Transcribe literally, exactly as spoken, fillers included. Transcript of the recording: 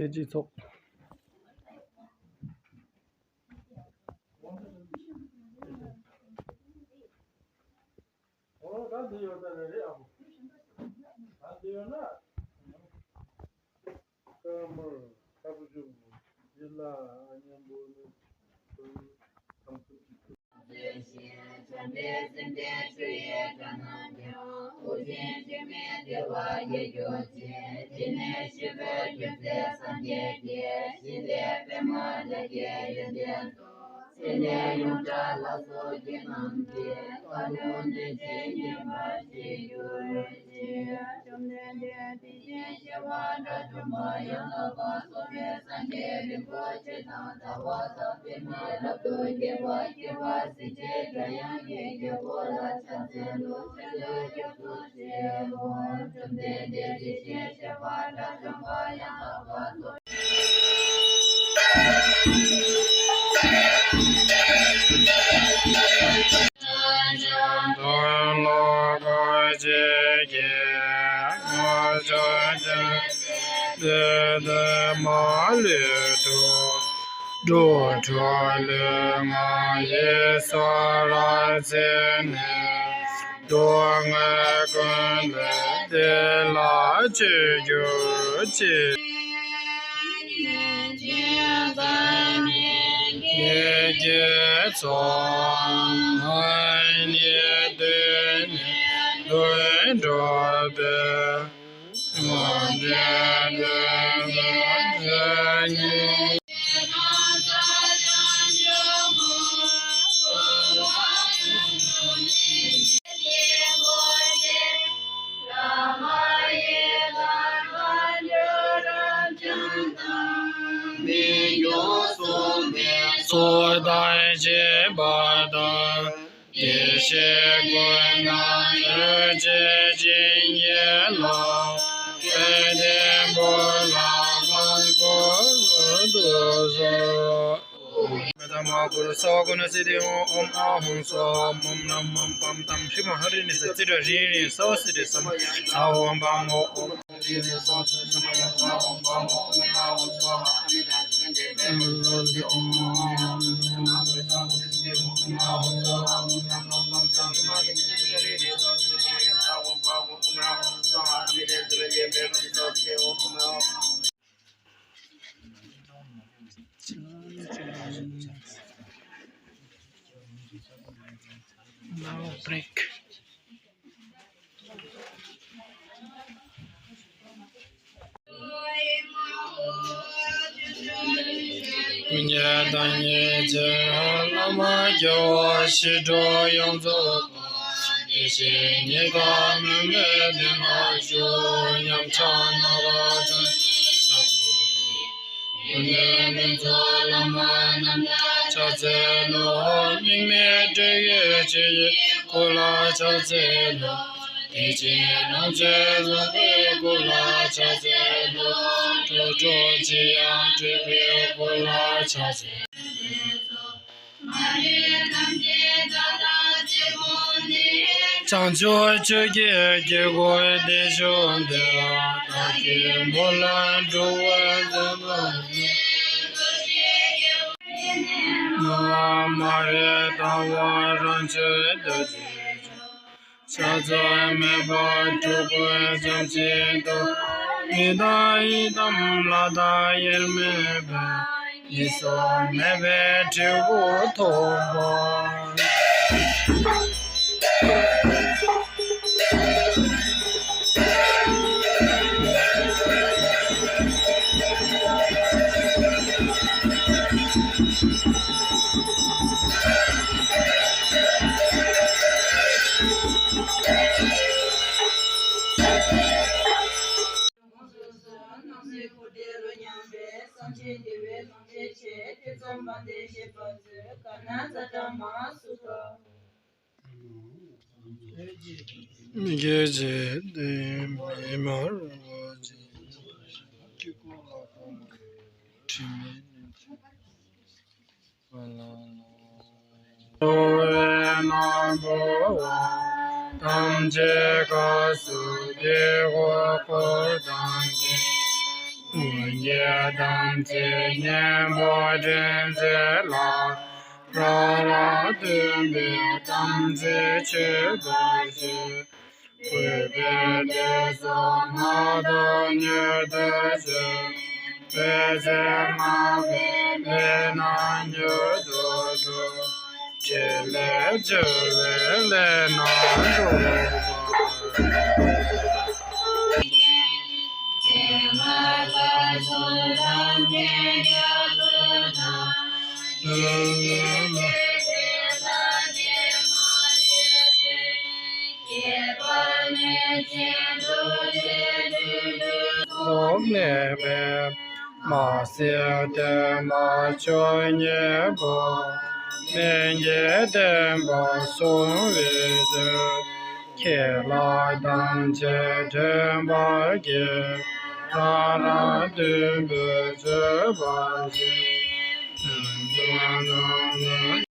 ཚེ་སྐྱིད་ཚོགས། ཨོ། ད་འདི་ཡོད་ད་རེད་རེད། ཨ་ཁུ། ད་འདི་ཡོད་ན། ཀ་མར་ཁ་བུ་ཞུ་མོ། འདི་ལ་ཨ་མཉམ་པོ་ནི་ཁམས་ཁུ་ཅིག་འགྲོ་དྲུག་ལུས་ངག་ཡིད་གསུམ་རང་ཚེ་ནས། སྡུག་བསྔལ་ཀུན་ལས་བདེ་ལ་སྤྱོད་གྱུར་ཅིག་ཉིད་ཀྱི་ཚོགས་ནི་འདི་ནི་ལུས་འགྲོ་བའི། ཚོགས་དང་བཅས་པ་དང་། བདེ་གཤེགས་ཀུན་དང་ཡོན་ཏན་བྱིན་གྱིས་བརླབ། དཔལ་ལྡན་པོ་ལ་དབང་བསྐུར་དུ་གསོལ། མེ་ཏོག་མར་ཀུ་རུ་སོ་ཀུ་ན་སི་ཏི་ཨོཾ་ཨཱཿཧཱུྃ་སྭཱ་ཧཱ། ཨོཾ་རཾ་རཾ་པཾ་ཏཾ་ཧྲཱིཿཧཱ་ཧ་རི་ནི་ས་ཙི་ར་རི་རི་སྭཱ་ཧཱ་སི་རི་སྭཱ་ཧཱ་ཨོཾ་པཾ་ཨོཾ། Now break. ཀུན་མཁྱེན་དང་ཉེར་སྤྱོད་བླ་མ་དགེ་བ་ཞི་ཁྲོ་ཡོངས་རྫོགས། དེ་བཞིན་ཉེ་དགའ་མུན་པའི་གདུང་བ་སྐྱོབ། ཉམ་ཆག་ནད་པ་སྐྲག་སྣང་ཕྱག་འཚལ་ལོ། ཀུན་ལྡན་ཕུན་ཚོགས་བླ་མ་རྣམས་ལ་ཕྱག་འཚལ་ལོ། དམིགས་མེད་སྤྲུལ་པའི་ཆུ་ཡི་སྐུ་ལ་ཕྱག་འཚལ་ལོ། བདེ་ཆེན་ལོངས་སྤྱོད་རྫོགས་པའི་སྐུ་ལ་ཕྱག་འཚལ་ལོ། འགྲོ་དྲུག་ཅི་ཡང་སྒྲོལ་བའི་སྐུ་ལ་ཕྱག་འཚལ། མ་ལུས་ཐམས་ཅད་བདག་ལ་སྤྱད་པ་ནི། བྱང་ཆུབ་ཆོས་ཀྱི་དཀྱིལ་འཁོར་བདེ་མཆོག་འདི། བདག་གིས་མོས་ལ་སྒྲུབ་པར་འདོད་པ་ནི། མ་རིག་ལྟ་བ་རང་གཅོད་རྡོ་རྗེ་འཆང་། ཕྱག་འཚལ་མེ་འབར་འཁྲུགས་པའི་ལྕམ་ཆེན་དུ། མི་རྟག་ཡི་དམ་ལྷ་དང་དབྱེར་མེད་པའི། གཉིས་སུ་མེད་པའི་འབྲས་བུ་ཐོབ་པ། མི་དགེ་བྱས་ཏེ་མི་སྨྲ་བར་བྱེད། དཀྱིལ་འཁོར་ལ་དགོངས་པའི་དྲི་མེད་ཉིད། འགྲོ་བའི་སྣ་བོ་ཐམས་ཅད་སྐབས་སུ་བདེ་བ་འཁོར་དང་ལྡན། སངས་རྒྱས་ཐམས་ཅད་མཉེས་པར་འདྲེན་མཛད་ལ། རབ་རིབ་སྟོན་པས་ཐམས་ཅད་མཆོད་པར་བྱེད། གུས་པས་དེ་ཚོགས་སྔགས་བཏབ་མྱུར་དུ་མཆོད། དཔེ་ཆ་སྨྲ་བའི་ལས་རྣམས་མྱུར་དུ་གྲུབ། ཕྲིན་ལས་བཅོལ་བའི་ལས་རྣམས་འགྲུབ་པ། ཚོགས་གནས་པའི་མ་སྲིང་བདེ་མཆོག་མཉེས་པ། ལྷན་སྐྱེས་བརྟན་པ་སྲུང་བའི་ཚུལ། ཁྱེད་ལ་དམ་ཚིག་མཐུན་པར་བགྱི། རབ་རིབ་སྟོན་པས་མཆོད་པར་བགྱི།